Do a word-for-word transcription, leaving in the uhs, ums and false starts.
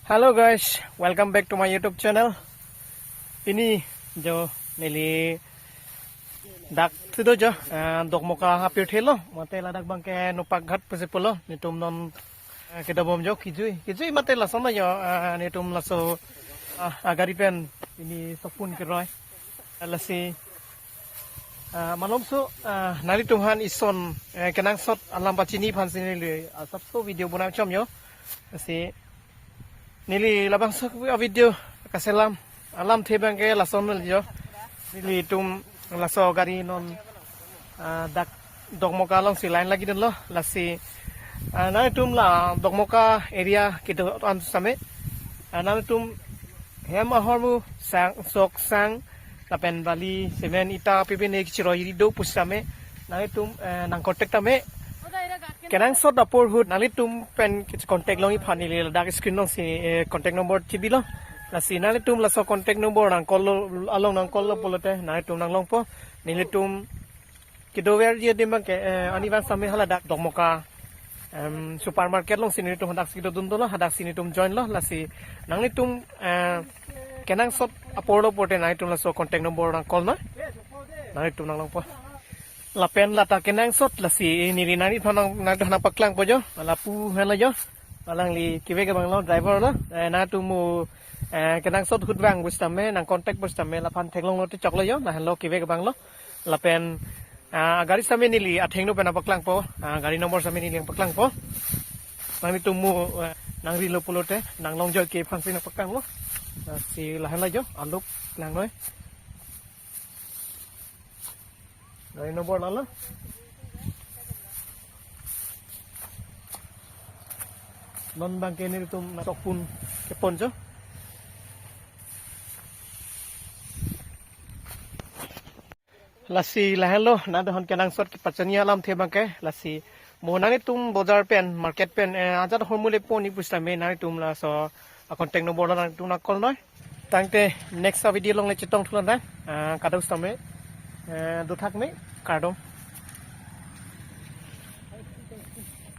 Hello guys, welcome back to my YouTube channel. Pini jo neli dak sido jo, eh, Dokmoka apirthe lo, mate ladak abangke Nokpak Ghat pusi pulo, netum non, eh, kedobom jo kijui, kijui mate lason jo, eh, netum laso, ah, agari pen pini sokpon keroi. Lasi, ah, malomso, ah, nanglitum aphan ison, eh, kenangsot alam pachini aphan si neli, ah, asapso video bonai chom jo. Lasi neli labangso avideo kaselam alamthe abangke lason neli jo. Nelitum laso gari non, ah, dak Dokmoka alongsi line lagi dunlo. Lasi, ah, nanglitum la Dokmoka area kedo-an same, ah, nanglitum hem ahormu sang, sok sang, lapen bali, cement, ita, pipine kechiroi ri do pusitame, nanglitum, eh, nang contact tame. Kenangsot apor ahut nanglitum pen contact longji aphan neli ladak screen alongsi, eh, contact number chibilo. Lasi nanglitum laso contact number nang call lo, along nang call lo pulote nanglitum nang longpo. Nelitum kedoverji adim abangke, eh, ani abang same haladak Dokmoka, em, supermarket alongsi nelitum hadaksi dodun dolo, hadaksi netum join lo. Lasi nanglitum, eh, kenangsot apor lo pulote nanglitum laso contact number nang call noi. Nanglitum nang longpo. Lapen lata kenangsot lasi neli nangliphan nang, nang, nangpaklangpo jo. Lapu henlo jo. Alangli kevek abang lo, driver lo. Eh, nanglitum mo, eh, kenangsot ahut vang pusitame, nang contact pusitame, laphan theklong lote choklo jo. Lahenlo kevek abang lo. Lapen, ah, gari same neli athengno pen nangpaklangpo. Ah, gari number same neli nangpaklangpo. Nanglitum mo, eh, nangrilo pulote, nang long jo ke aphansi nangpaklanglo. Ah, si lahenlo jo, alok lang noi. Gari number lalo. Non abangke nelitum sokpon kepon jo. Lasi lahenlo, nanglitum aphan kenangsot kepachini alamthe abangke, lasi mo nanglitum bojar pen, market pen, eh, ajat ahormu le ponji pusitame nanglitum laso, ah, contact number lo nanglitum nang call noi. Tangte next avideo along le chetong thulo na, ah, kadokave sitame, eh, dothak me, kardom.